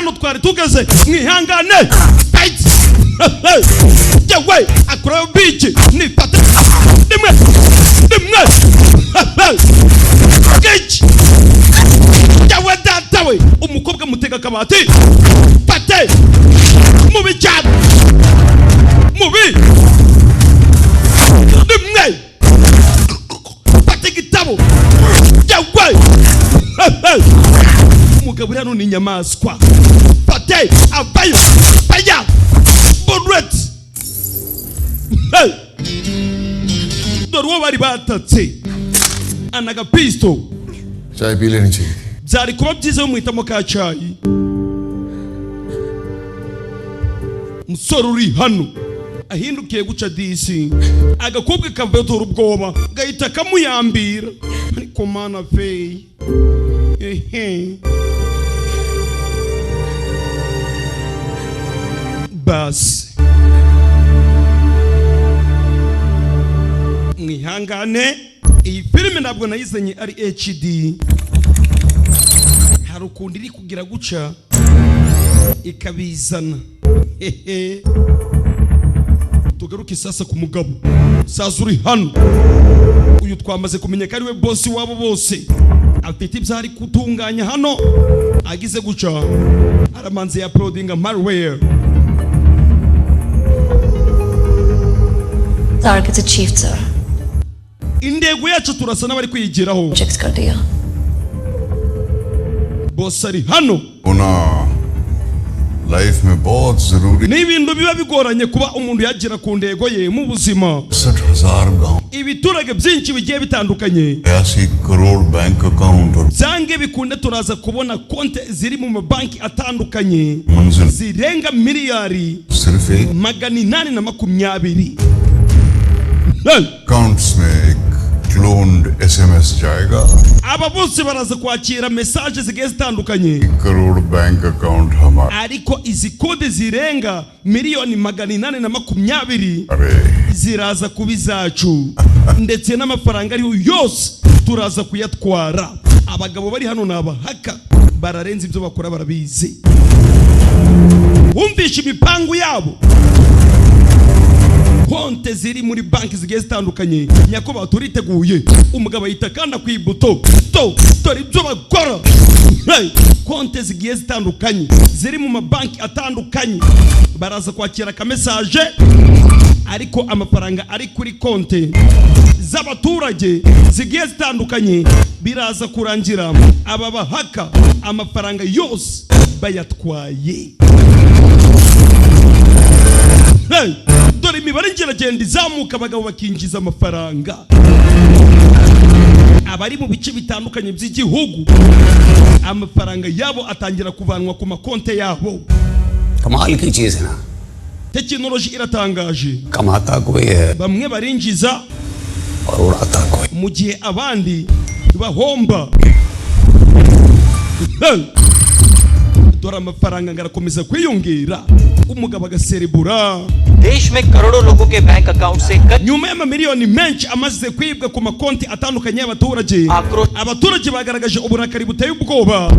Hano twari tugeze, mwihangane. Yewe, akorayo biki nifate rimwe rimwe biki. Yewe data we, umukobwa mutega akabati, fate mubi cyane, mubi rimwe, fate igitabo. Yewe, umugabo uri hano ni inyamaswa. Fate avayo faya bullet. Dore uwo bari batatse anaga pisto. चाय पी लेनी चाहिए थी। Byari kuba byiza muhitamo ka cyayi. Umusore uri hano ahindukiye guca disi, agakobwa kavetora ubwoba gahita kamuyambira. Ariko mana feyi, ehe basi mwihangane, iyi filime ntabwo nayizanye ari HD, hari ukuntu iri kugira guca ikabizana. Hehe, tugaruke sasa ku mugabo sasa uri hano. Uyu twamaze kumenya ko ari we bosi wabo bose, afite ibyo ari gutunganya hano. Agize guca aramanze ya uploadinga malware. Target's achieved, sir. Intego yacu turasa n'abari kwiyigiraho. Objects कर दिया। Bosi ari hano. होना life में बहुत जरूरी। Ni ibintu biba bigoranye kuba umuntu yagera ku ntego ye mu buzima. 60,000 गांव, Ibiturage byinshi bigiye bitandukanye, 82 crore bank account और byange bikunde turaza kubona konte ziri mu mabanki atandukanye मंजिल zirenga miliyari सिर्फ एक 820. Hey! Accounts में एक cloned SMS जाएगा। Aba bose baraza kwakira message zigiye zitandukanye, 1 crore bank account हमारे ariko izi kode zirenga miliyoni 820 ziraza kuba izacu, ndetse n'amafaranga ariho yose turaza kuyatwara. Abagabo bari hano ni abahaka, bararenze, ibyo bakora barabizi. Wumvishe imipangu yabo, konte ziri muri banki zigiye zitandukanye. Nyakubahwa, turiteguye. Umugabo ahita akanda ku ibuto to, dore ibyo bakora. Hey! Konte zigiye zitandukanye ziri mu mabanki atandukanye, baraza kwakira akamesaje, ariko amafaranga ari kuri konte z'abaturage zigiye zitandukanye biraza kurangira aba bahaka amafaranga yose bayatwaye. Hey! Dore imibare ngeragenda izamuka, abagabo bakinjiza amafaranga. Abari mu bice bitandukanye by'igihugu, amafaranga yabo atangira kuvanwa ku makonte yabo. कमाल की चीज है ना। Tekinoloji iratangaje. कमाता कोई है Bamwe barinjiza और उड़ाता कोई। mu gihe abandi bahomba. Hey! Dore amafaranga ngarakomeza kwiyongera, umugabo agaserebura. देश में करोड़ों लोगों के bank account से कई Nyuma y'amamiliyoni menshi amaze kwibwa ku makonti atandukanye y'abaturage, abaturage bagaragaje uburakari buteye ubwoba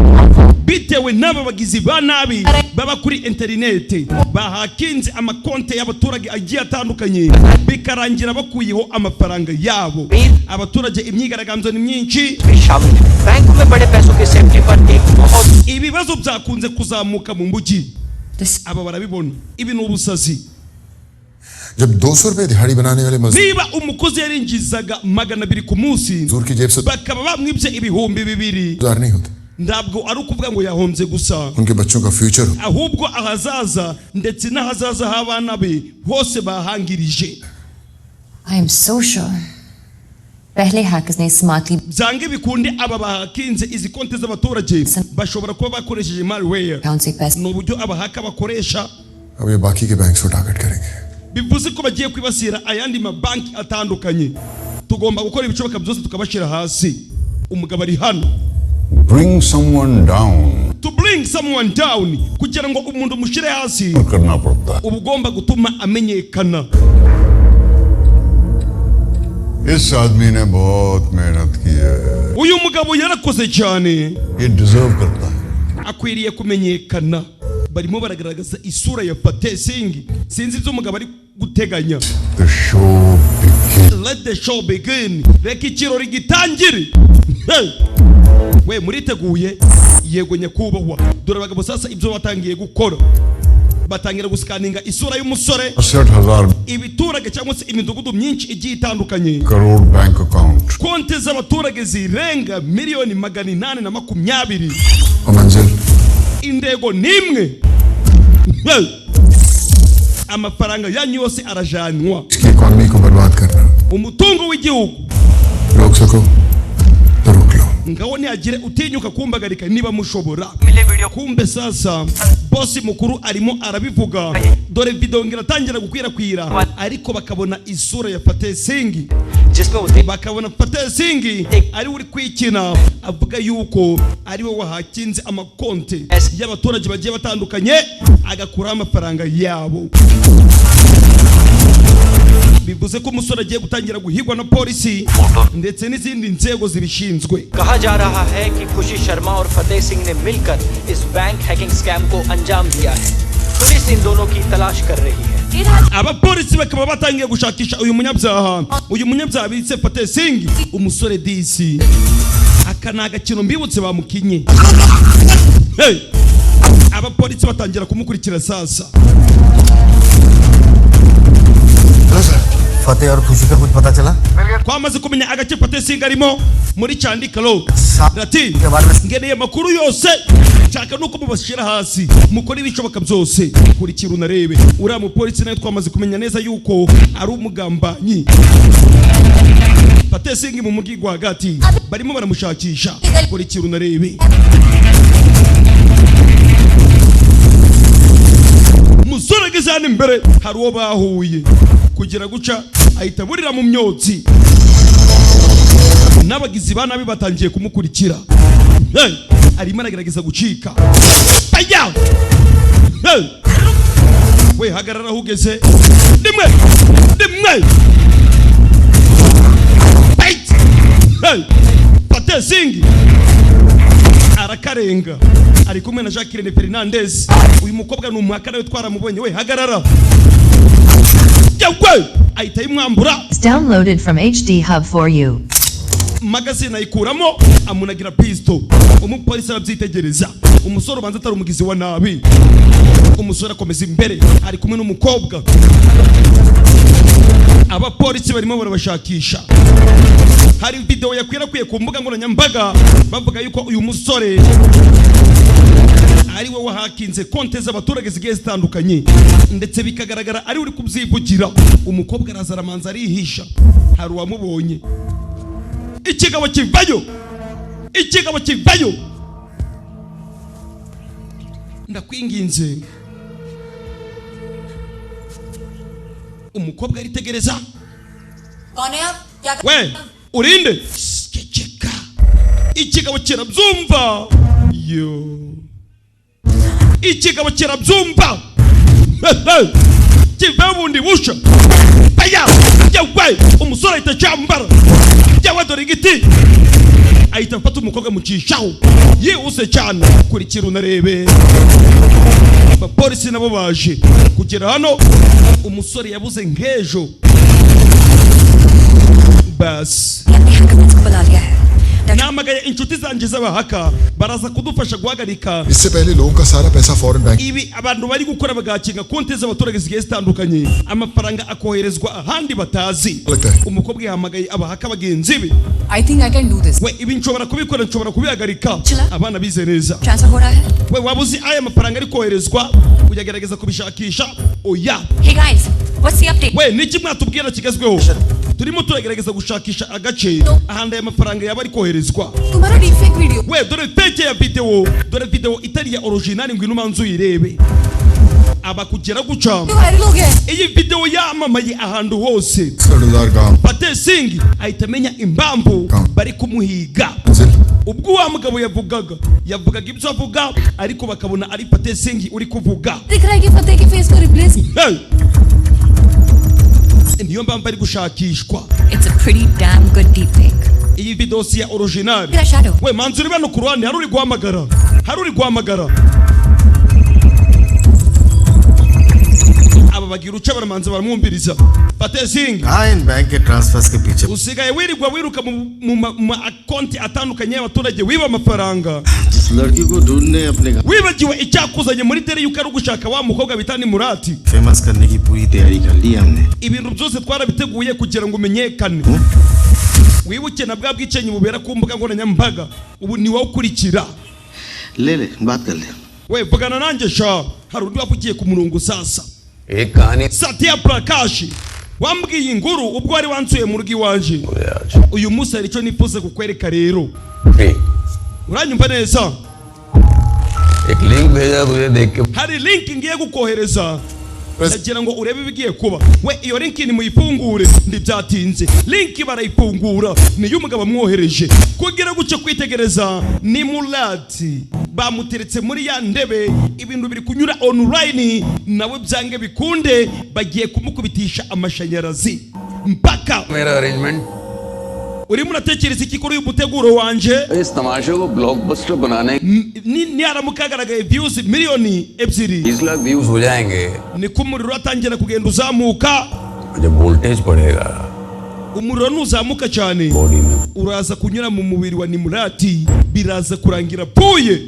bitewe n'aba bagizi ba nabi baba kuri interineti bahakinze amakonti y'abaturage agiye atandukanye, bikarangira bakuyeho amafaranga yabo. Abaturage imyigaragambyo ni myinshi. भी शामिल हैं। बैंकों में बड़े पैसों की सेफ्टी पर एक बहुत Ibibazo byakunze kuzamuka mu mujyi, aba barabibona, ibi ni ubusazi. जब 200 रुपए दिहाड़ी बनाने वाले मजदूर Niba umukozi yarinjizaga 200 ku munsi, की जेब से bakaba bamwibye 2000, गुजार नहीं होते। ntabwo ari ukuvuga ngo yahombye gusa, उनके बच्चों का future ahubwo ahazaza ndetse n'ahazaza h'abana be hose bahangirije. I am so sure. पहले hackers ने smartly Byange bikunde aba bahakinze izi konti z'abaturage bashobora kuba bakoresheje malware. Account से पैसे Ni uburyo abahaka bakoresha. अब ये बाकी के बैंक्स को टारगेट करेंगे। Bivuze ko bagiye kwibasira ayandi mabanki atandukanye. Tugomba gukora ibishoboka byose tukabashyira hasi. Umugabo ari hano. Bring someone down To bring someone down, kugira ngo umuntu umushyire hasi, करना पड़ता uba ugomba gutuma amenyekana. है। इस आदमी ने बहुत मेहनत की है। Uyu mugabo yarakoze cyane. ये डिजर्व करता है। Akwiye Akwiriye kumenyekana. Barimo baragaragaza isura ya Fateh Singh. Sinzi ibyo umugabo ari guteganya. The show begin. Let the show begin, reka ikirori gitangire. Hey! We, muriteguye? Yego nyakubahwa. Dore abagabo sasa ibyo batangiye gukora, batangira gusikaninga isura y'umusore. 68,000 Ibiturage cyangwa se imidugudu myinshi igiye itandukanye, crore bank account. Konti z'abaturage zirenga 820,000,000. और मंजिल? Intego n'imwe. Hey! Amafaranga yanyu yose arajanwa. इसकी इकोनॉमी को बर्बाद करना। Umutungo w'igihugu. रोक सको तो रोक लो। Ngaho ntihagire utinyuka kumbagarika niba mushobora. मिले video Kumbe sasa bosi mukuru arimo arabivuga. Dore video ngo iratangira gukwirakwira, ariko bakabona isura ya Fateh Singh. जिसमें वो देख Bakabona Fateh Singh ari we uri kwikina, avuga yuko ari we wahakinze amakonti y'abaturage bagiye batandukanye, agakuraho amafaranga yabo. Bivuze ko umusore agiye gutangira guhigwa na polisi ndetse n'izindi nzego zibishinzwe. कहा जा रहा है कि खुशी शर्मा और फतेह सिंह ने मिलकर इस bank hacking scam को अंजाम दिया है। पुलिस इन दोनों की तलाश कर रही है। Abapolisi bakaba batangiye gushakisha uyu munyabyaha, uyu munyabyaha bise Fateh Singh. Umusore disi, aka ni agakino mbibutse bamukinye. Hey! Abapolisi batangira kumukurikira sasa. Hello sir, फतेह और खुशी का कुछ पता चला? Twamaze kumenya agace Fateh Singh arimo muri Chandikalo. Rati ngeneye amakuru yose, nshaka nuko mubashyira hasi, mukore ibishoboka byose. Kurikira unarebe, uriya mupolisi nawe twamaze kumenya neza yuko ari umugambanyi. Fateh Singh mu mujyi rwagati barimo baramushakisha. Kurikira unarebe, umusore ageze hano imbere hari uwo bahuye, kugira guca ahita aburira mu myotsi, n'abagizi ba nabi batangiye kumukurikira. Hey! Arimo aragerageza gucika. Aya! Hey! We, hagarara aho ugeze. Rimwe, rimwe. Bait! Hey! Fateh Singh arakarenga, ari kumwe na Jacqueline Fernandez. Uyu mukobwa ni umuhaka, nawe twaramubonye. We, hagarara yewe! Ahita ayimwambura. It's downloaded from HD Hub for you. Magazine ayikuramo, amunagira pisto. Umupolisi arabyitegereza, umusore ubanza atari umugizi wa nabi. Umusore akomeza imbere, ari kumwe n'umukobwa. Abapolisi barimo barabashakisha. Hari video yakwirakwiye ku mbuga nkoranyambaga bavuga yuko uyu musore ari we wahakinze konte z'abaturage zigiye zitandukanye, ndetse bikagaragara ari we uri kubyivugira. Umukobwa araza, aramanza arihisha, hari uwamubonye. Ikigabo kivayo, ikigabo kivayo! Ndakwinginze. Umukobwa aritegereza. कौन है आप? क्या? We, urinde? Ceceka, ikigabo kirabyumva. Yo, ikigabo kirabyumva, kivayo bundi busha. Aya yewe! Umusore ahita cyambara. Yewe, dore igiti! Ahita afata umukobwa, amucishaho yihuse cyane. Kurikira unarebe, abapolisi nabo baje kugera hano. Umusore yabuze nk'ejo basi. अपने hackers को बुला लिया है। Nahamagaye inshuti zanjye z'abahaka, baraza kudufasha guhagarika इससे पहले लोगों का सारा पैसा foreign bank ibi abantu bari gukora, bagakinga konti z'abaturage zigiye zitandukanye, amafaranga akoherezwa ahandi batazi. लगता है। Umukobwa yahamagaye abahaka bagenzi be. I think I can do this. We, ibi nshobora kubikora, nshobora kubihagarika. Chila. Abana bize neza. Transfer हो रहा है। We, waba uzi aya mafaranga ari koherezwa, uyagerageza kubishakisha? Oya. Hey guys, what's the update? We, niki mwatubwira kigezweho? Turimo turagerageza gushakisha agace ahandi aya mafaranga yaba ari koherezwa. तुम्हारा deepfake video. We, dore fake ya video, dore video itari ya original, ngwino umanze uyirebe. Abakugera guca. Viral हो गया है। Iyi video yamamaye ahantu hose. 60,000 काम Fateh Singh ahita amenya impamvu bari kumuhiga. मंजिल? Ubwo wa mugabo yavugaga ibyo avuga, ariko bakabona ari Fateh Singh uri kuvuga. दिख रहा है कि फतेह के फेस को replace. Hey! Niyo mpamvu ari gushakishwa. It's a pretty damn good deepfake. Iyi video si ya original. We manzuri bano ku ruhande hari uri guhamagara, hari uri guhamagara. Aba bagira uca baramanza baramwumviriza. Fateh Singh, हाँ इन bank के transfers के पीछे usigaye wirirwa wiruka mu makonti atandukanye y'abaturage wiba amafaranga. जिस लड़की को ढूंढने अपने घर Wibagiwe icyakuzanye muri dere yuko ari ugushaka wa mukobwa bita ni Murati. Famous करने की पूरी तैयारी कर ली हमने. Ibintu byose twarabiteguye kugira ngo umenyekane. Wibuke na bwa bwicanyi bubera ku mbuga nkoranyambaga, ubu ni wowe ukurikira. ले ले बात कर ले. We vugana nanjye sha, hari undi wavugiye ku murongo sasa. एक कहानी Satya Prakash wambwiye inkuru ubwo wari wansuye mu rugo iwanje. Uyu munsi hari icyo nifuza kukwereka rero. Uranyumva neza? एक लिंक भेजा तुझे देख के Hari link ngiye kukohereza ndagira ngo urebe ibigiye kuba. We iyo link nimuyifungure, ntibyatinze. Link barayifungura, niyo umugabo amwohereje kugira guce kwitegereza. Ni Murati bamuteretse muri ya ndebe, ibintu biri kunyura online, nawe byange bikunde bagiye kumukubitisha amashanyarazi mpaka. मेरा arrangement Urimo uratekereza iki kuri uyu muteguro wanje? इस तमाशे को ब्लॉकबस्टर बनाने Niharamuka hagaragaye views 2 miliyoni 20 lakh views हो जाएंगे niko umuriro uratangira kugenda uzamuka. जब वोल्टेज बढ़ेगा Umuriro nuzamuka cyane body में uraza kunyura mu mubiri wa Nimurati, biraza kurangira apfuye.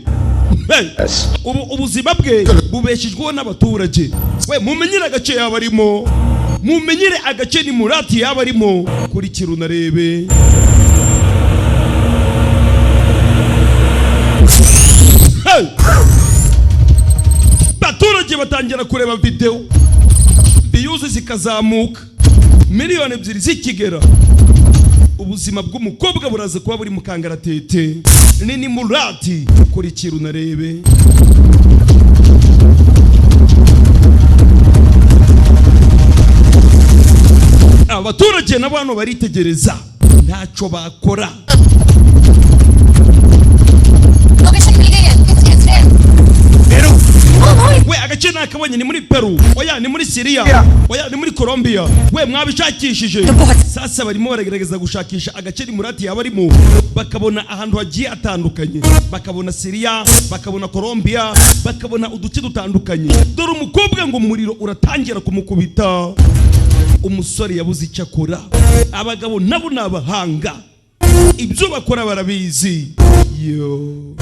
Hey! Ubu ubuzima bwe bubeshejweho n'abaturage. We mumenyere agace yaba arimo, mumenyere agace Nimurati yaba arimo. Kurikira unarebe. Hey! Abaturage batangira kureba video, views zikazamuka, 2 miliyoni zikigera, ubuzima bw'umukobwa buraza kuba buri mu kangaratete. Ni Nimurati, kurikira unarebe. Abaturage nabo hano baritegereza, ntacyo bakora. Location मिल गई है. It's real. We agace nakabonye, ni muri Peru, oya ni muri Syria, oya ni muri Colombia. We mwabishakishije? Sasa barimo baragerageza gushakisha agace Nimurati yaba arimo, bakabona ahantu hagiye hatandukanye, bakabona Syria, bakabona Colombia, bakabona uduce dutandukanye. Dore umukobwa ngo umuriro uratangira kumukubita. Umusore yabuze icyo akora. Abagabo nabo ni abahanga, ibyo bakora barabizi. Yo,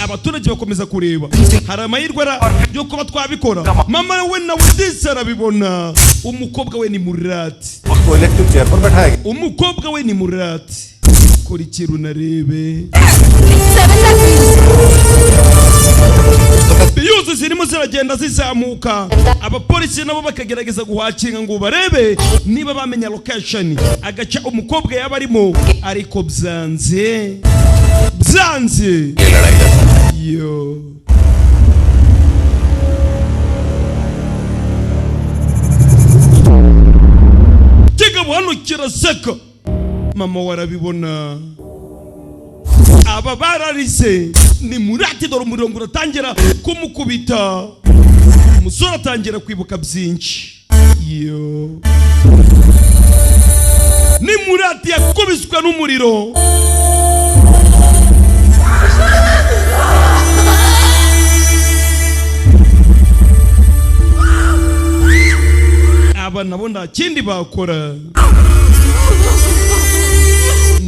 abaturage bakomeza kureba, hari amahirwe yo kuba twabikora. Mama we nawe disi arabibona. Umukobwa we ni Murati. उसको electric chair पर बैठाया गया. Umukobwa we ni Murati, kurikira unarebe. 7 lakh views. Views zirimo ziragenda zizamuka, abapolisi nabo bakagerageza guhakinga ngo barebe niba bamenya location, agace umukobwa yaba arimo, ariko byanze byanze. Yo, kigabo hano kiraseka, mama warabibona. Aba bararise. Ni Murati, dore umuriro ngo uratangira kumukubita. Umusore atangira kwibuka byinshi. Yo, ni Murati yakubiswe n'umuriro. Aba nabo nta kindi bakora.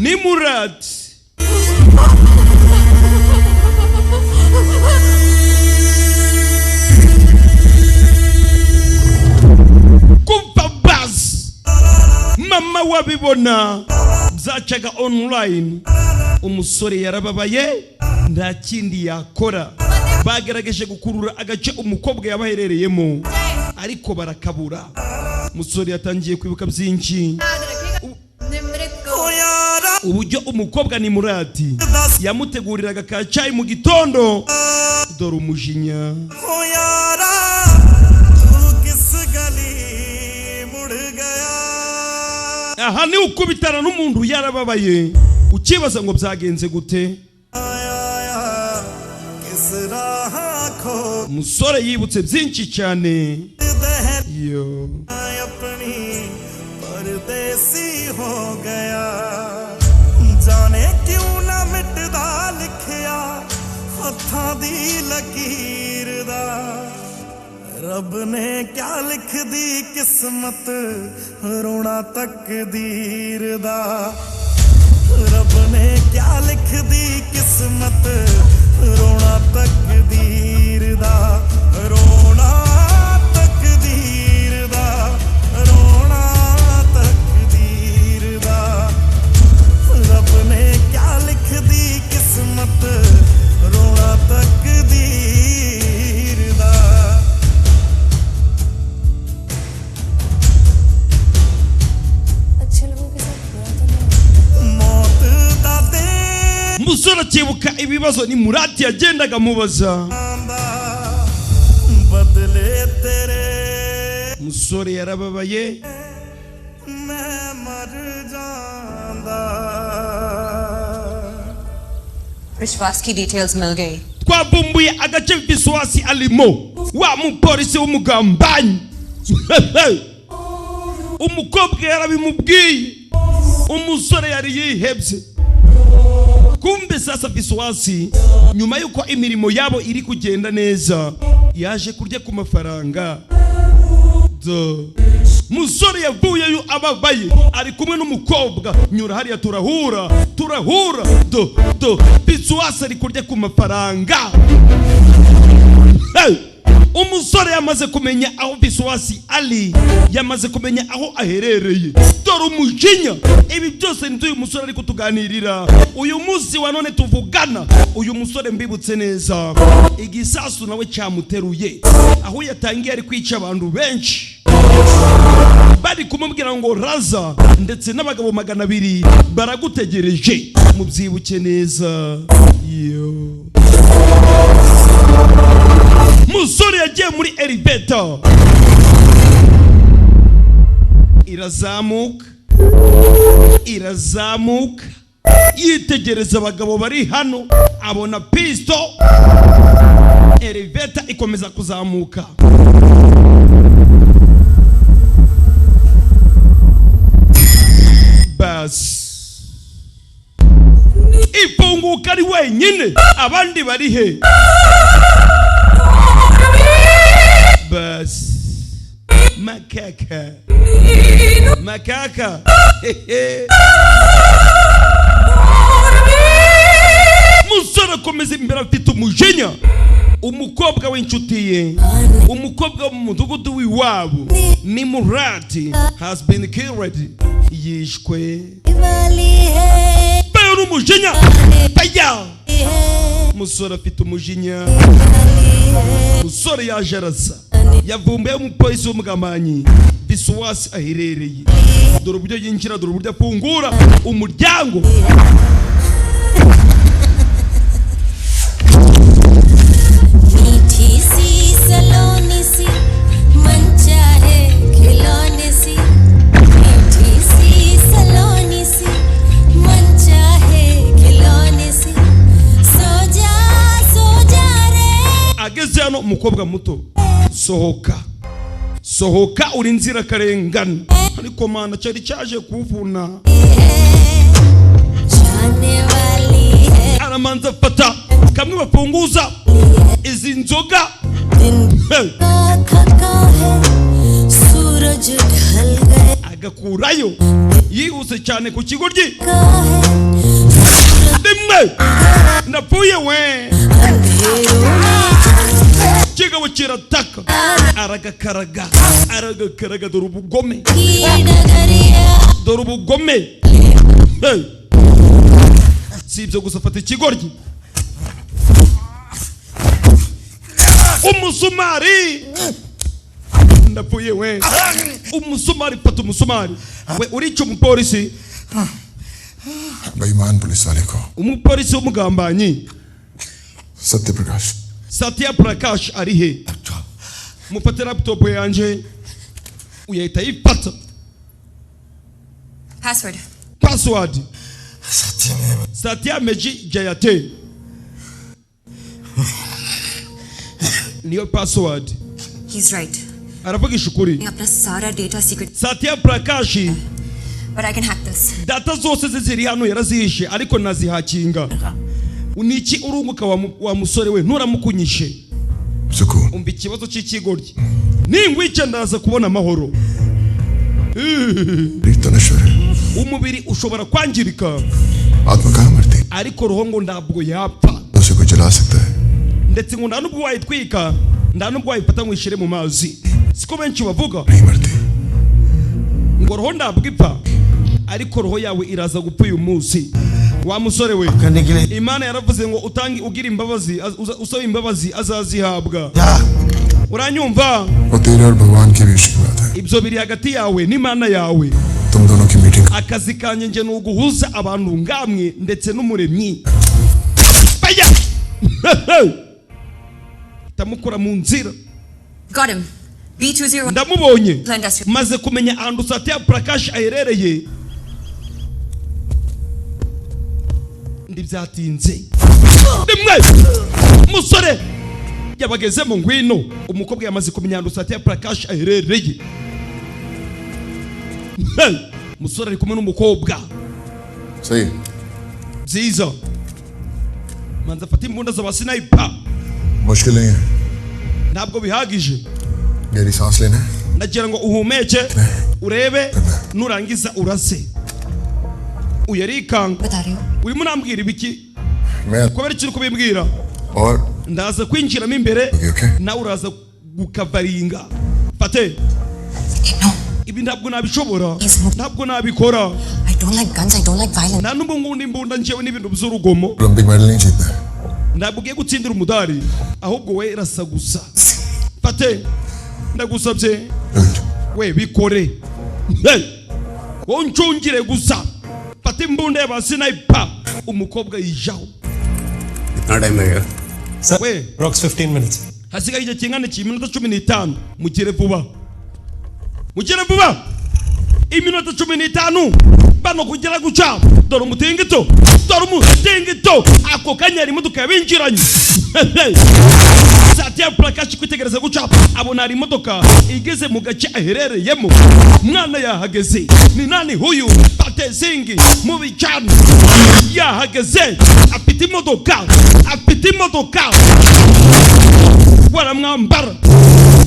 Ni Murati. Kumva buzz, mama wabibona byacaga online. Umusore yarababaye, nta kindi yakora. Bagerageje gukurura agace umukobwa yabaherereyemo, ariko barakabura. Umusore yatangiye kwibuka byinshi, uburyo umukobwa ni Murati yamuteguriraga ka cyayi mu gitondo. Dore umujinya. ਹੋ ਯਾਰਾ ਤੂੰ ਕਿਸ ਗਲੀ ਮੁੜ ਗਿਆ Aha ni ukubitana n'umuntu yarababaye, ukibaza ngo byagenze gute. ਕਿਸ ਰਾਹ kho Umusore yibutse byinshi cyane. ਦਹਿ Yo, ਆਪਣੀ ਪਰਦੇਸੀ हो गया जाने क्यों ना मिटदा लिखिया हत्थां दी लकीर दा रब ने क्या लिख दी किस्मत रोना तकदीर दा रब ने क्या लिख दी किस्मत रोना तकदीर दा रोना तकदीर दा रोना तकदीर दा रब ने क्या लिख दी किस्मत रोना तकदीर दा। अच्छे लोगों के साथ बुरा तो नहीं। मौत दा दे Umusore akibuka ibibazo ni Murati yagendaga amubaza. बदले तेरे Umusore yarababaye. मैं मर जांदा। विश्वास की डिटेल्स मिल गई। Twavumbuye agace Biswasi alimo wa mupolisi w'umugambanyi. Umukobwa yarabimubwiye. Umusore yari yihebye. Kumbe sasa Biswasi nyuma yuko imirimo yabo iri kugenda neza yaje kurya ku mafaranga. Musore yavuyeyo ababaye ari kumwe n'umukobwa nyura hariya turahura turahura do do Biswasi ari kurya ku mafaranga. Hey! Umusore yamaze kumenya aho Biswasi ari, yamaze kumenya aho aherereye. Dore umujinya. Ibi byose nibyo uyu musore ari kutuganirira uyu munsi wa none tuvugana. Uyu musore mbibutse neza igisasu nawe cyamuteruye aho yatangiye ari kwica abantu benshi bari kumubwira ngo raza ndetse n'abagabo 200 baragutegereje. Mubyibuke neza. Yo musore yagiye muri elevator irazamuka irazamuka yitegereza abagabo bari hano abona pisto. Elevator ikomeza kuzamuka. Bas ifunguka ari wenyine abandi bari he? Bas makaka makaka. Musore akomeza imbere afite umujinya. Umukobwa w'inshuti ye, umukobwa wo mu mudugudu w'iwabo ni Murati has been killed, yishwe. Bayo n'umujinya baya. Musore afite umujinya. Musore yaje arasa yavumbuye umupolisi w'umugambanyi Biswasi aherereye. Dore uburyo yinjira, dore uburyo afungura umuryango. मीठी सी सलोनी सी मनचाहे खिलौने सी मीठी सी सलोनी सी मनचाहे खिलौने सी सो जा रे। Ageze hano umukobwa muto sohoka sohoka uri inzirakarengane. Ariko mana cyari cyaje kuvuna. Aramanza afata kamwe bafunguza izi nzoga. Agakurayo yihuse cyane ku kigoryi rimwe ndapfuye we. Kigabo kirataka aragakaraga aragakaraga. Dore ubugome dore ubugome. Si ibyo gusa afata ikigoryi umusumari ndapfuye we. Umusumari fata umusumari we urica umupolisi. बेईमान police वाले को Umupolisi w'umugambanyi Satya Prakash Satya Prakash ari he? Mufate laptop yanje uyahita ayifata. Password. Password Satya Meji Jayate niyo password. He's right. Aravugisha ukuri. अपना सारा data secret Satya Prakash But I can hack this. Data zose ze ziri hano yarazihishe, ariko nazihakinga. Ni iki urunguka wa musore we nturamukunyishe? सुकून. Umva ikibazo cy'ikigoryi, ningwica ndaza kubona amahoro. शरीर तो नश्वर है. Umubiri ushobora kwangirika, आत्मा कहाँ मरती? ariko roho ngo ntabwo yapfa. उसे कोई जला सकता है? Ndetse ngo nta nubwo wayitwika, nta nubwo wayifata ngo uyishyire mu mazi. Siko benshi bavuga नहीं मरती. ngo roho ntabwo ipfa, ariko roho yawe iraza gupfa uyu munsi, wa musore we. करने के लिए Imana yaravuze ngo utange ugira imbabazi, usaba imbabazi azazihabwa. Uranyumva? वो तेरे और भगवान के बीच की बात है. Ibyo biri hagati yawe n'Imana yawe. तुम दोनों की meeting. Akazi kanjye nge ni uguhuza abantu ngamwe ndetse n'Umuremyi. Baya tamukura mu nzira. Got him. B20. Ndamubonye. Industrial. Maze kumenya ahantu Satya Prakash aherereye. Ndibyatinze rimwe musore yabagezemo. Ngwino. Umukobwa yamaze kumenya ahantu Satya Prakash aherereye. Hey! Musore ari kumwe n'umukobwa. सही. Byiza, manza afate imbunda za ba sniper. मुश्किल नहीं है. Ntabwo bihagije. गहरी सांस लेना है. Ndagira ngo uhumeke, urebe, nurangiza urase. Uyu arikanga. बता रही हो? Urimo unambwira ibiki? मैं Kubera icyo uri kubimbwira? और Ndaza kwinjiramo imbere, Okay, okay. nawe uraza gukavaringa. Fate ibi, ntabwo nabishobora, ntabwo nabikora. I don't like guns. I don't like violence. Nta n'ubwo ngunda imbunda njyewe n'ibintu by'urugomo. Olympic medal नहीं जीतना है. Ntabwo ugiye gutsindira umudari, ahubwo we rasa gusa. Fate, ndagusabye we, bikore. Hey! Wowe uncungire gusa, fata imbunda y'aba sniper. Umukobwa yijaho. कितना time लगेगा? We Approx 15 minutes. Hasigaye igihe kingana iki? Iminota 15. Mugire vuba, mugire vuba, iminota 15. Bano kugera guca, dore umutingito, dore umutingito. Ako kanya hari imodoka yabinjiranye. Satya Prakash kwitegereza guca, abona hari imodoka igeze mu gace aherereyemo. Mwana yahageze. Ni nani huyu? Patezingi mubi cyane yahageze, afite imodoka, afite imodoka, baramwambara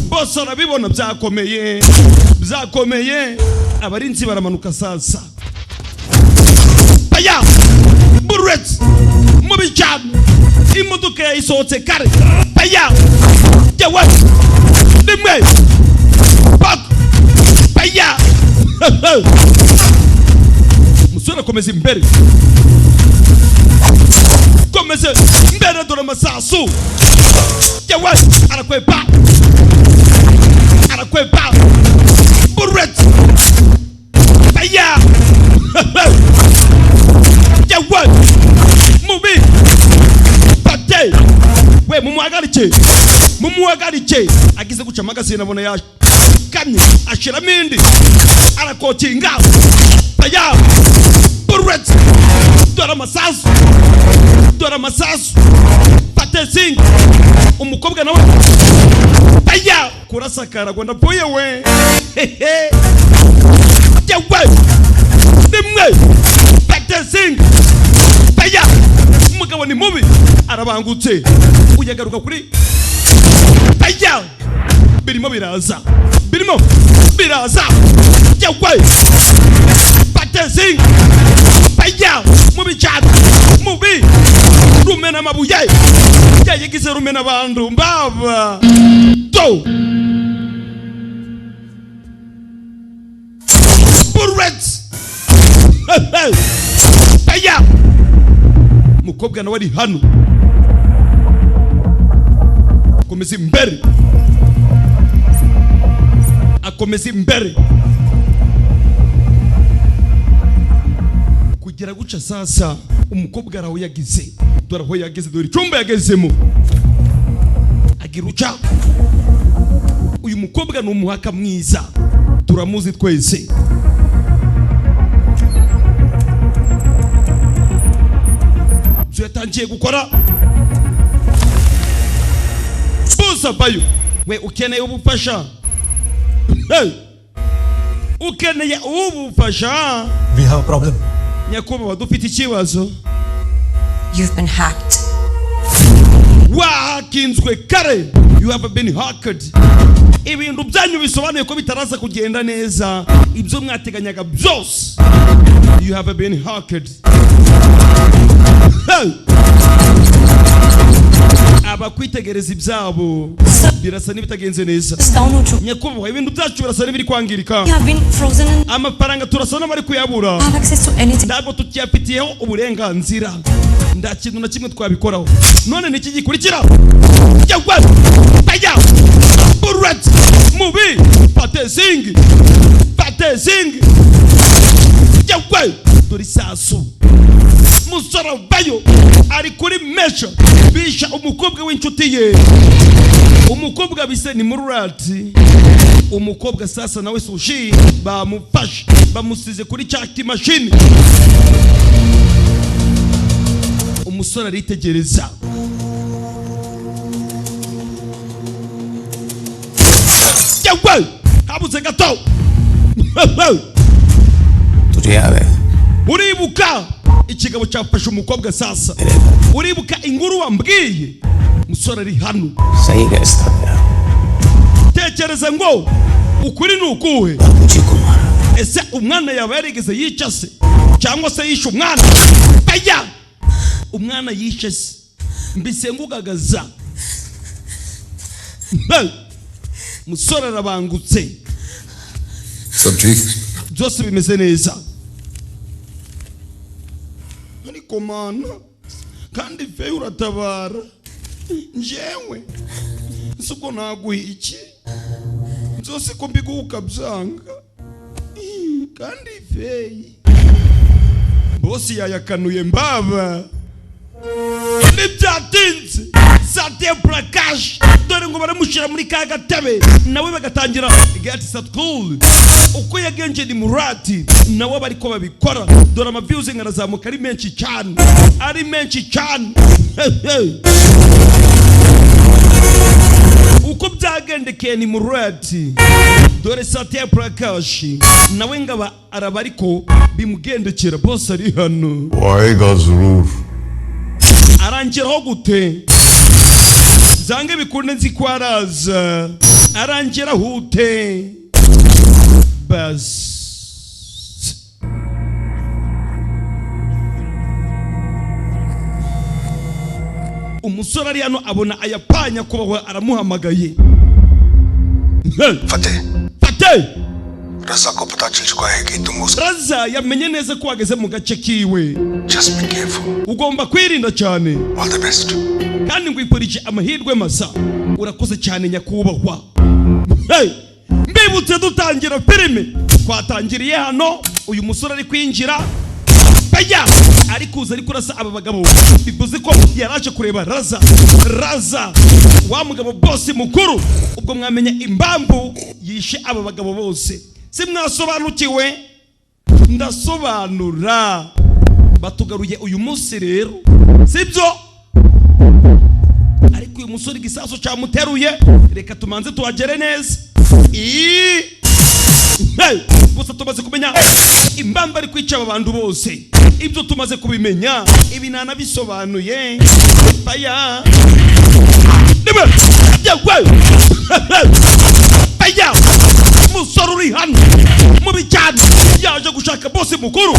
bose arabibona. Byakomeye, byakomeye. Abarinzi baramanuka sasa. Baya buretse mubi cyane, imodoka yayisohotse kare. Baya yewe, rimwe pak, baya. Umusore akomeza imbere, komeze imbere. Dore amasasu yewe, arakwepa, arakwepa. Buretse baya yewe, mubi pate we, mumuhagarike, mumuhagarike. Agize guca amagazine abona yakamye, ashiramo indi, arakokinga. Baya buretse, dore amasasu, dore amasasu. Patesingi umukobwa nawe baya kurasakara ngo ndapfuye we. Hehe yewe, rimwe patesingi baya. Umugabo ni mubi, arabangutse. Uyagaruka kuri baya, birimo biraza, birimo biraza yewe. Patesingi baya, mubi cyane, mubi rumena amabuye yayigize rumena abantu mbaba do bullets. Baya, mukobwa nawe ari hano, akomeza imbere, akomeza imbere kugera guca. Sasa umukobwa araho yagize, dore aho yageze, dore icyumba yagezemo. Agira uca, uyu mukobwa ni umuhaka mwiza, turamuzi twese. Ibyo yatangiye gukora bose avayo. We, ukeneye ubufasha? Hey! Ukeneye ubufasha? We have a problem. Nyakubahwa, dufite ikibazo. You've been hacked. Wahakinzwe kare. You have been hacked. Ibintu byanyu bisobanuye ko bitaraza kugenda neza, ibyo mwateganyaga byose. You have been hacked. Hey! Abakwitegereza ibyabo birasa n'ibitagenze neza. Nyakubahwa, ibintu byacu birasa n'ibiri kwangirika. You have been frozen and Amafaranga turasa n'abari kuyabura. have access to anything. Ntabwo tukiyafitiyeho uburenganzira, nta kintu na kimwe twabikoraho. None ni iki gikurikira? Yewe, baya bullet mubi patesingi patesingi. Yewe, dore isasu. Musore vayo ari kuri mesha bisha umukobwa w'inshuti ye. Umukobwa bise ni Murati. Umukobwa sasa nawe sushi bamufashe, bamusize kuri cya kimashini. Umusore aritegereza. Yewe, habuze gato. तुझे याद है? Uribuka ikigabo cyafashe umukobwa sasa? Uribuka inkuru wambwiye? Umusore ari hano. सही guess था तेरा। Tekereza ngo ukuri ni ukuhe? मुझे को मारा। Ese umwana yaba yarigeze yica se, cyangwa se yishe umwana? Aya, umwana yishe se, mbise ngugagaza. Hey! Musore arabangutse. सब ठीक? Byose bimeze neza, ariko mana, kandi fe uratabara njyewe si ubwo naguha iki byose ko mbiguha ukabyanga? Kandi feyi bose yayakanuye mbaba ntibyatinze. Satya Prakash dore ngo baramushyira muri ka gatebe, nawe bagatangira get set cool. Uko yagenje ni Murati nawe bariko babikora. Dore ama views arazamuka ari menshi cyane, ari menshi cyane. Uko byagendekeye ni Murati, dore Satya Prakash nawe ngaba araba ariko bimugendekera. Bose ari hano. वो आएगा जरूर। Arangiraho gute? Zange bikunde nzi ko araza. Arangiraho ute? Basi umusore ari hano abona ayapanya kubaho, aramuhamagaye. फतेह। Fate. रजा को पता चल चुका है कि तुम उस Raza yamenye neza ko wageze mu gace kiwe. Just be careful. Ugomba kwirinda cyane. All the best. Kandi ngwifurije amahirwe masa. Urakoze cyane nyakubahwa. Hey! Mbibutse dutangira filime twatangiriye hano, uyu musore ari kwinjira bajya ari kuza ari kurasa aba bagabo, bivuze ko yaraje kureba Raza. Raza wa mugabo bosi mukuru. Ubwo mwamenya impamvu yishe aba bagabo bose. Simwasobanukiwe? Ndasobanura. Batugaruye uyu munsi rero, sibyo? Ariko uyu musore igisasu cyamuteruye, reka tumanze tuhagere neza. Ii! Hey! Gusa tumaze kumenya impamvu ari kwica aba bantu bose, ibyo tumaze kubimenya, ibi nanabisobanuye. Faya nibe yewe, faya. Musore uri hano mubi cyane, yaje gushaka bosi mukuru,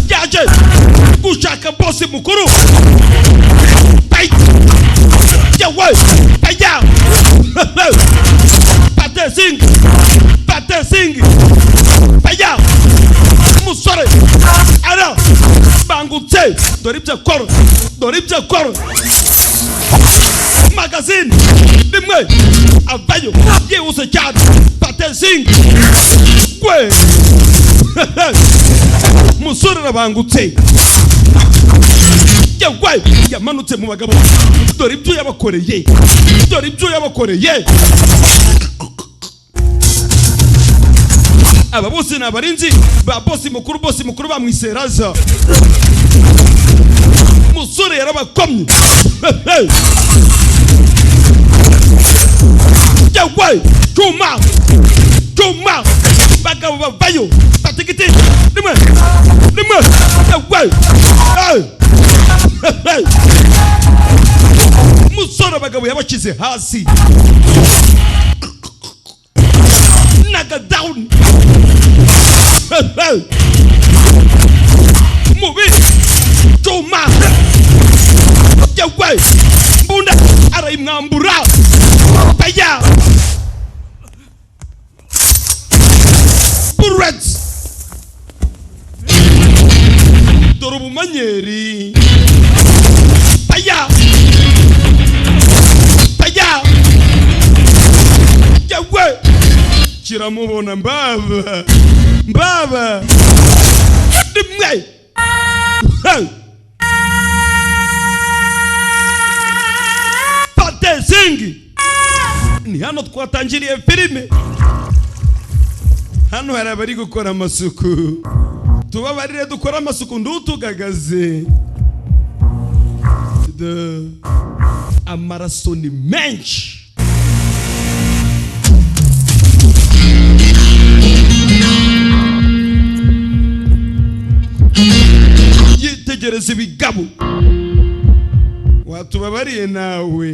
yaje gushaka bosi mukuru. Faya yewe, faya. Pate Singh, Pate Singh, faya. Musore ara bangutse, dore ibyo akora, dore ibyo akora. Magazine rimwe avayo yihuse cyane. Pate Singh gwe. Musore arabangutse yewe, yamanutse mu bagabo, dore ibyo yabakoreye, dore ibyo yabakoreye. Aba bose ni abarinzi ba bosi mukuru. Bosi mukuru bamwise Raza. Musore yarabakomye yewe. Cyuma cyuma. Bagabo bavayo batigiti rimwe rimwe yewe. Hey! Hey! Musore abagabo yabashyize hasi naga down. Hey, hey. Mubi cuma yewe mbunda arayimwambura baya bullets dore ubumanyeri baya baya yewe kiramubona mbaba mbaba rimwe. Hey! Fateh Singh ni hano twatangiriye filime. Hano hari abari gukora amasuku, tubabarire dukora amasuku ndutugagaze. Amaraso ni menshi. Yitegereza ibigabo watubabariye nawe.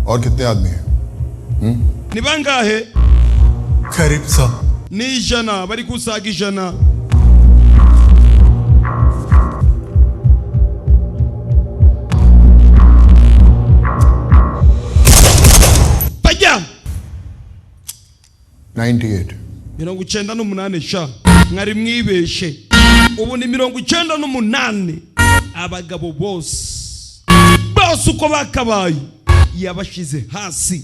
और कितने आदमी हैं? Ni bangahe? करीब 100. Ni 100 bari kusaga 100. Bajya 98. 98 sha mwari mwibeshe. Ubu ni 98. Abagabo bose bose uko bakabaye yabashize hasi,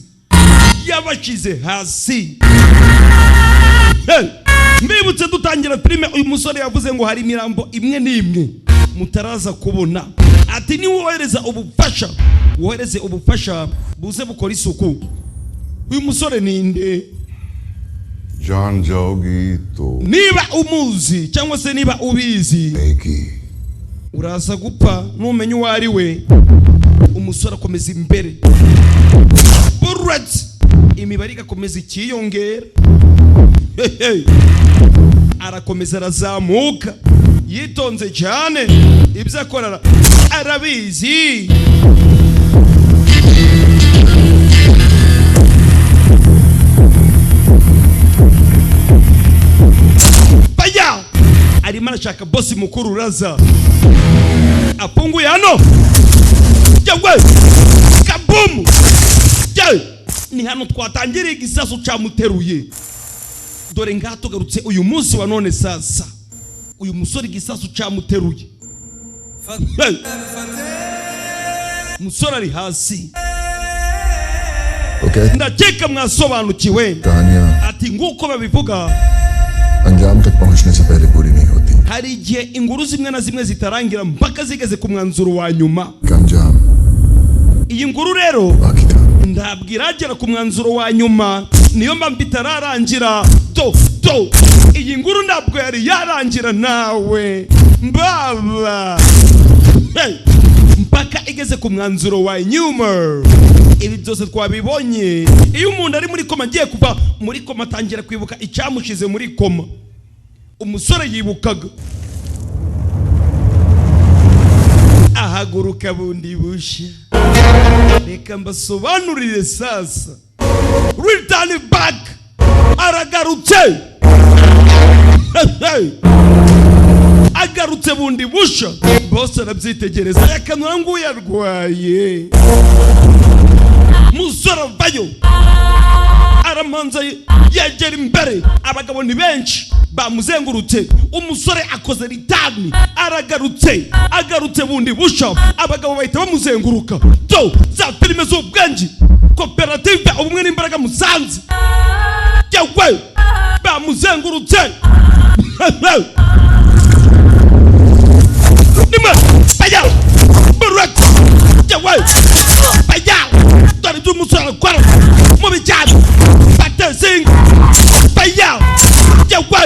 yabashize hasi. Hey! Mbibutse dutangira filime uyu musore yavuze ngo hari imirambo imwe n'imwe mutaraza kubona, ati ni wohereza ubufasha, wohereze ubufasha buze bukora isuku. Uyu musore ninde? जान जाओगी तो Niba umuzi cyangwa se niba ubizi uraza gupfa numenya uwo ari we. Umusore akomeza imbere, bullets imibare igakomeza ikiyongera. Hey, hey. Arakomeza arazamuka yitonze cyane, ibyo akora arabizi. Baya arimo arashaka bosi mukuru uraza afunguye hano yewe kabumu. Yewe ni hano twatangiriye igisasu cyamuteruye. Dore ngaha tugarutse uyu munsi wa none sasa, uyu musore igisasu cyamuteruye. Hey! Umusore ari hasi. Okay. Ndakeka mwasobanukiwe. कहानियां Ati nguko babivuga, अंजाम तक पहुंचने से पहले पूरी नहीं होती. hari igihe inkuru zimwe na zimwe zitarangira mpaka zigeze ku mwanzuro wa nyuma. का अंजाम Iyi nkuru rero बाकी था. ntabwo iragera ku mwanzuro wa nyuma, niyo mpamvu itararangira. Do do iyi nkuru ntabwo yari yarangira nawe mbaba. Hey! Mpaka igeze ku mwanzuro wa nyuma. Ibi byose twabibonye. Iyo umuntu ari muri koma agiye kuva muri koma atangira kwibuka icyamushize muri koma. Umusore yibukaga ahaguruka bundi bushya. Reka mbasobanurire sasa. Return back aragarutse. Hey! Agarutse bundi busha. Bose arabyitegereza yakanura ngo yarwaye. Musore avayo aramanza yegera imbere, abagabo ni benshi bamuzengurutse. Umusore akoze ritani aragarutse, agarutse bundi busha, abagabo bahita bamuzenguruka. Do za filime z'ubwenge, koperative ubumwe n'imbaraga Musanze. Yewe bamuzengurutse. Rimwe baya buret yewe baya dore ibyo umusore akora mu bijyanye Fateh Singh baya yewe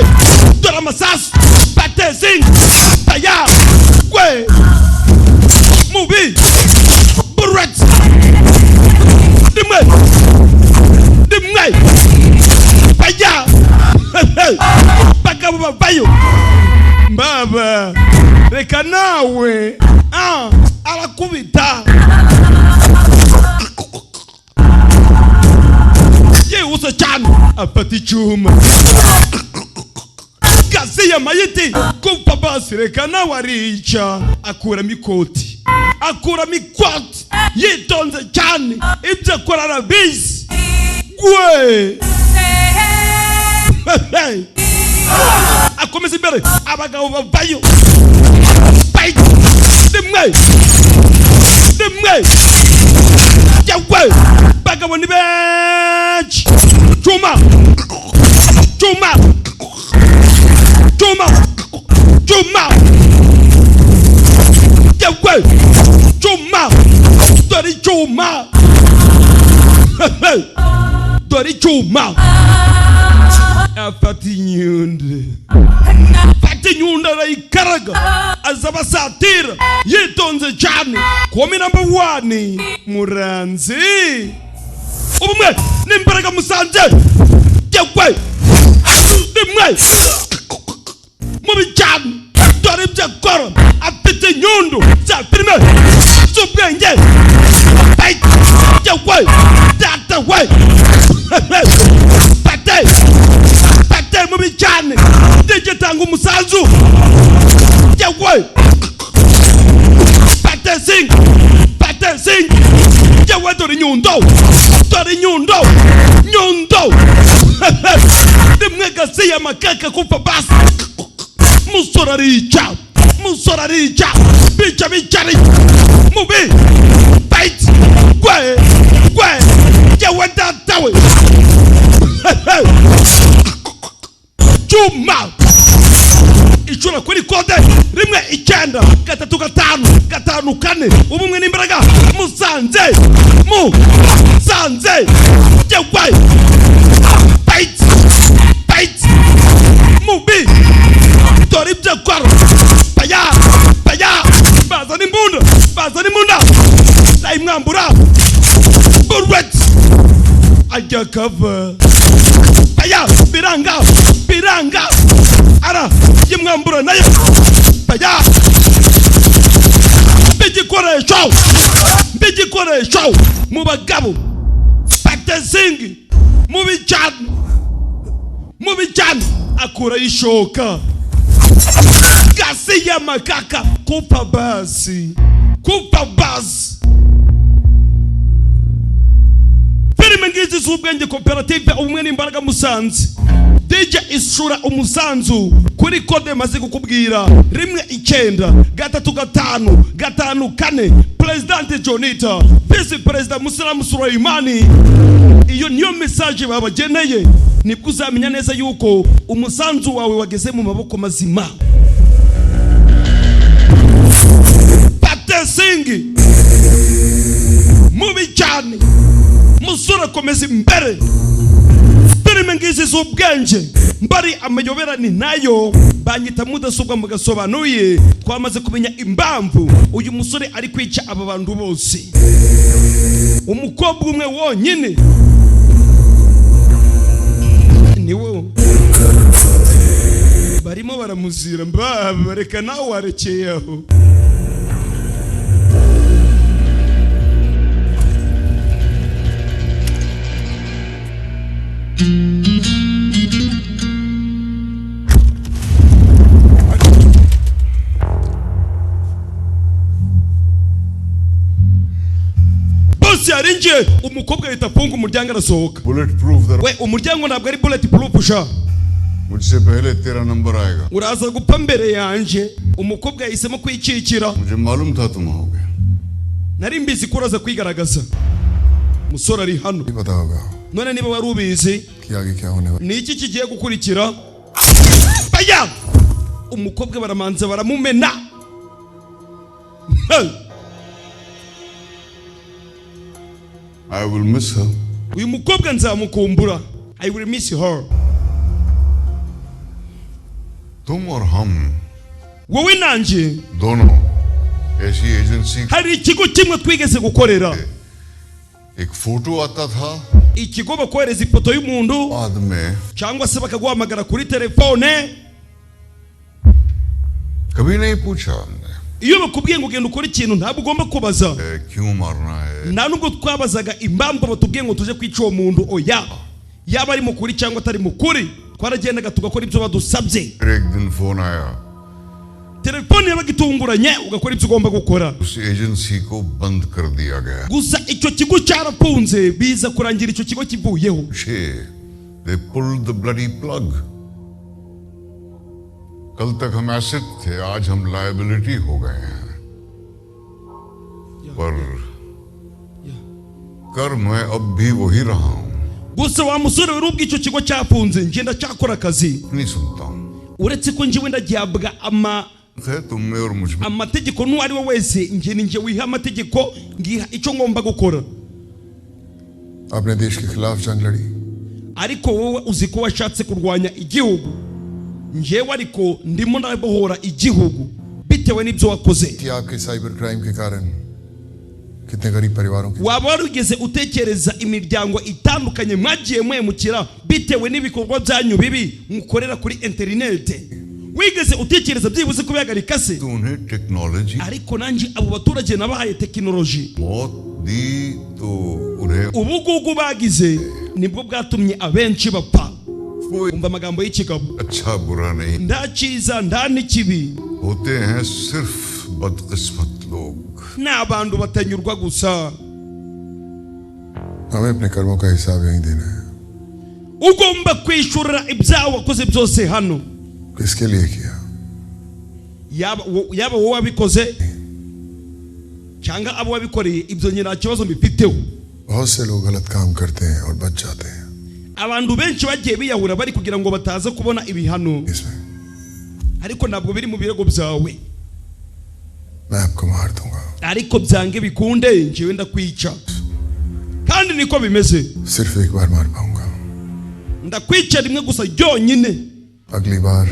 dore amasasu Fateh Singh baya we mubi buret rimwe rimwe. Bavayo mbaba, reka nawe arakubita yihuse cyane, afata icyuma gasi ya mayiti kupa basi, reka nawe arica, akuramo ikoti, akuramo ikoti yitonze cyane, ibyo akora arabizi gwe. Akomeza imbere, abagabo bavayo rimwe rimwe, yewe bagabo ni benshi. Cuma cuma cuma cuma, yewe cuma, dore icyuma, dore icyuma. Afata inyundo, afata inyundo arayikaraga, aza abasatira yitonze cyane. Komi namba 1 Muranzi, ubumwe n'imbaraga Musanze, yewe rimwe mubi cyane, dore ibyo akora, afite inyundo za filime z'ubwenge, yewe data we, pate pate mubi cyane, DJ tanga umusanzu, yewe pate sing, pate sing, yewe dore inyundo, dore inyundo, nyundo rimwe gasi ya makaka kupa basi. Musore arica, musore arica, bica bica mubi bite gwe gwe, yewe data we, cyuma icura kuri kode 1 9 3 5 5 4. Ubumwe n'imbaraga Musanze, Musanze, yewe bite bite mubi, dore ibyo akora, baya baya, bazana imbunda, bazana imbunda, ndayimwambura bullet ajya kava, baya biranga biranga, ara yimwambura nayo, baya bigikoresho, bigikoresho mu bagabo patesingi mubi cyane, mubi cyane, akura ishoka gasi ya makaka kupa basi, kupa basi. Filime ngizi z'ubwenge koperative ubumwe n'imbaraga Musanze, DJ isura umusanzu kuri kode maze kukubwira 1 9 3 5 5 4. President Jonita, Vice President Musalamu Sulaimani, iyo niyo message babageneye, nibwo uzamenya neza yuko umusanzu wawe wageze mu maboko mazima. Patesingi mubi cyane, musore akomeza imbere. Filime ngizi z'ubwenge mbari amayoberani nayo banyita mudasobwa mugasobanuye. Twamaze kumenya impamvu uyu musore ari kwica aba bantu bose, umukobwa umwe wonyine niwo barimo baramuzira mbaba, reka nawe warekeye aho. Boss yarinjiye, umukobwa ahita afunga umuryango arasohoka. Bulletproof we, umuryango ntabwo ari bulletproof sha, मुझसे पहले तेरा नंबर आएगा, uraza gupfa mbere yanjye. Umukobwa yahisemo kwikikira, मुझे मालूम था तुम आओगे, nari mbizi ko uraza kwigaragaza. Musore ari hano, पता होगा none niba wari ubizi कि आगे क्या होने वाला। ni iki kigiye gukurikira? Baya umukobwa baramanza baramumena. I will miss her. Uyu mukobwa nzamukumbura. I will miss her. तुम और हम wowe nanjye दोनों ऐसी agency hari ikigo kimwe twigeze gukorera. एक फोटो आता था Ikigo bakohereza ifoto y'umuntu बाद में cyangwa se bakaguhamagara kuri telefone. कभी नहीं पूछा हमने Iyo bakubwiye ngo ugenda ukora ikintu, ntabwo ugomba kubaza. क्यों मारना है. Nta nubwo twabazaga impamvu batubwiye ngo tuje kwica uwo muntu. Oya, yaba ari mukuri cyangwa atari mukuri, twaragendaga tugakora ibyo badusabye. फिर एक दिन फोन आया. Telefone yabaga itunguranye, ugakora ibyo ugomba gukora. उस एजेंसी को बंद कर दिया गया. Gusa icyo kigo cyarafunze, biza kurangira icyo kigo kivuyeho. They pulled the bloody plug. कल तक हम एसेट थे, आज हम लायबिलिटी हो गए हैं. पर कर मैं अब भी वही रहा हूं. Gusa wa musore wari, ubwo icyo kigo cyafunze, njye ndacyakora akazi. नहीं सुनता हूं. Uretse ko njyewe ndagihabwa ama है तुम में और मुझ में. amategeko n'uwo ari we wese. Njye ni njye wiha amategeko, ngiha icyo ngomba gukora. आपने देश के खिलाफ जंग लड़ी. Ariko wowe uzi ko washatse kurwanya igihugu. Njyewe ariko ndimo ndabohora igihugu bitewe n'ibyo wakoze. कि आपके साइबर क्राइम के कारण कितने गरीब परिवारों की Waba warigeze utekereza imiryango itandukanye mwagiye mwemukira bitewe n'ibikorwa byanyu bibi mukorera kuri interinete? Wigeze utekereza byibuze kubihagarika se? तो उन्हें technology Ariko nanjye abo baturage nabahaye tekinoloji. मौत दी तो उन्हें Ubugugu bagize nibwo bwatumye abenshi bapfa. Umva amagambo y'ikigabo. अच्छा बुरा नहीं Nta cyiza, nta n'ikibi. होते हैं, सिर्फ बदकिस्मत लोग. Ni abantu batanyurwa gusa. हमें अपने कर्मों का हिसाब यहीं देना है. Ugomba kwishyurira ibyaha wakoze byose hano. किसके लिए किया? Yaba wowe wabikoze cyangwa abo wabikoreye, ibyo njye nta kibazo mbifiteho. बहुत से लोग गलत काम करते हैं और बच जाते हैं. Abantu benshi bagiye biyahura bari kugira ngo bataza kubona ibihano, ariko ntabwo biri mu birego byawe. मैं आपको मार दूंगा. Ariko byange bikunde njyewe ndakwica, kandi niko bimeze. सिर्फ एक बार मार पाऊंगा. Ndakwica rimwe gusa ryonyine. अगली बार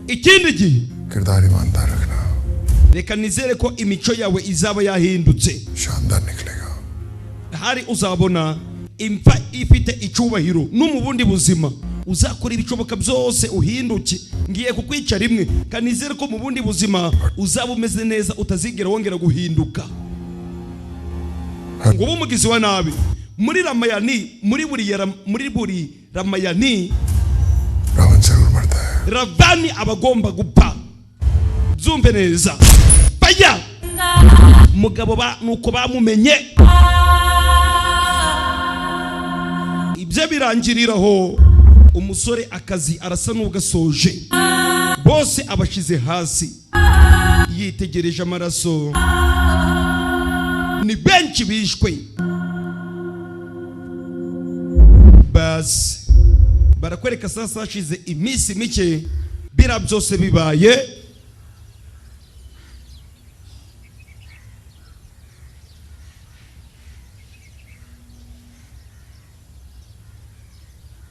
Ikindi gihe किरदार ईमानदार रखना. Reka nizere ko imico yawe izaba yahindutse. शानदार निकलेगा. Hari uzabona imfa ifite icyubahiro, no mu bundi buzima uzakora ibishoboka byose uhinduke. Ngiye kukwica rimwe, kanizere ko mu bundi buzima uzaba umeze neza, utazigera wongera guhinduka ngo ube umugizi wa nabi. Muri Ramayani, muri buri Ramayani, Ravan जरूर मरता है. Ravani aba agomba gupfa. Byumve neza, bajya mugabo ba nuko bamumenye, ibyo birangiriraho. Umusore akazi arasa n'ugasoje, bose abashize hasi, yitegereje amaraso. Ni benshi bishwe. Basi barakwereka sasa hashize iminsi mike bira byose bibaye.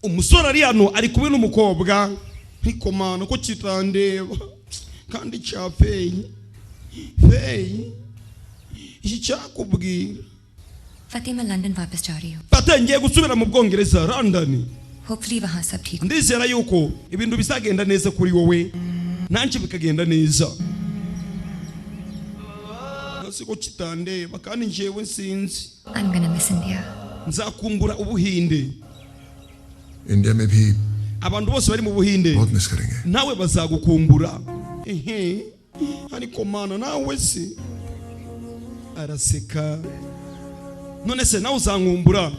Umusore ari hano, ari kumwe n'umukobwa. Ntikomana ko kitandeba kandi cyafeye feyi, iki cyakubwira. फतेह, मैं लंदन वापस जा रही हूँ. Fate, ngiye gusubira mu Bwongereza, London. Hopefully वहाँ सब ठीक. Ndizera yuko ibintu bizagenda neza kuri wowe, nanjye bikagenda neza. Siko kitandeba kandi njyewe nsinzi. I'm gonna miss India. Nzakumbura Ubuhinde. India में भी Abantu bose bari mu Buhinde बहुत मिस करेंगे. Nawe bazagukumbura. Ehe, ariko mana, nawe se? Araseka. None se nawe uzankumbura?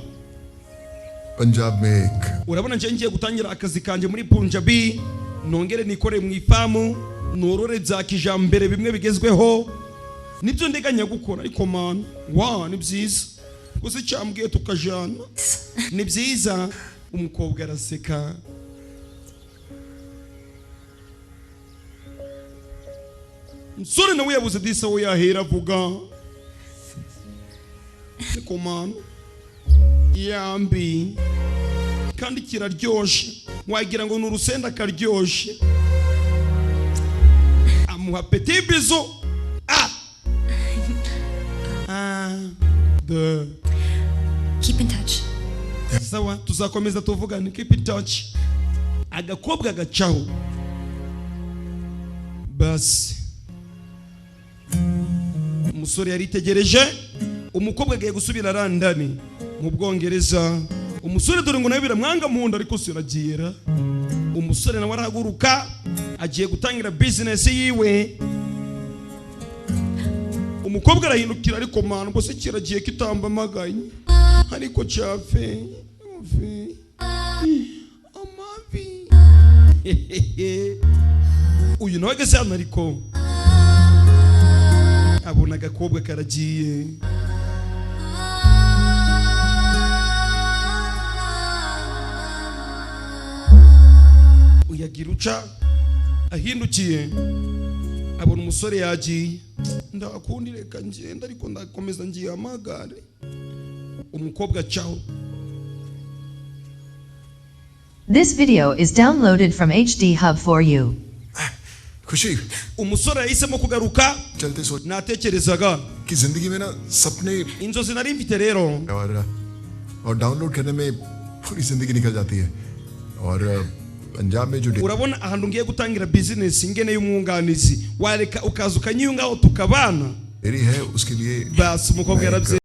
Punjab में एक Urabona, nje ngiye gutangira akazi kanjye muri Punjabi, nongere nikore mu ifamu, norore bya kijambere bimwe bigezweho. Nibyo ndeganya gukora. Ariko mana wa, ni byiza gusa icyambwiye tukajana ni byiza. Umukobwa araseka. Umusore nawe yabuze disa we yahera avuga. Ariko mana, yambi, kandi kiraryoshe, wagira ngo ni urusenda karyoshe. Amuha petit bisou. Ah, un, deux. Keep in touch. Sawa, tuzakomeza tuvugane. Keep in touch. Agakobwa gacaho. Basi. Umusore yaritegereje, umukobwa agiye gusubira London mu Bwongereza. Umusore dore ngo nawe biramwanga mu nda, ariko siragira. Umusore nawe arahaguruka, agiye gutangira bizinesi yiwe. Umukobwa arahindukira, ariko mana, ubwo se kiragiye kitambamaganye, ariko cyafe fe amavi. Uyu nawe ageze hano, ariko abona agakobwa karagiye. Uyagira uca ahindukiye, abona umusore yagiye. Ndakundi, reka ngenda, ariko ndakomeza ngihamagare. Umukobwa acaho. This video is downloaded from HD Hub for you. खुशी। Umusore yahisemo kugaruka. चलते सोच Natekerezaga कि जिंदगी में ना सपने inzozi nari mfite rero और डाउनलोड करने में पूरी जिंदगी निकल जाती है और पंजाब में जो Urabona ahantu ngiye gutangira bizinesi ngene y'umwunganizi, wareka ukaza ukanyiyungaho tukabana. Dairy है उसके लिए Basi umukobwa yarabye.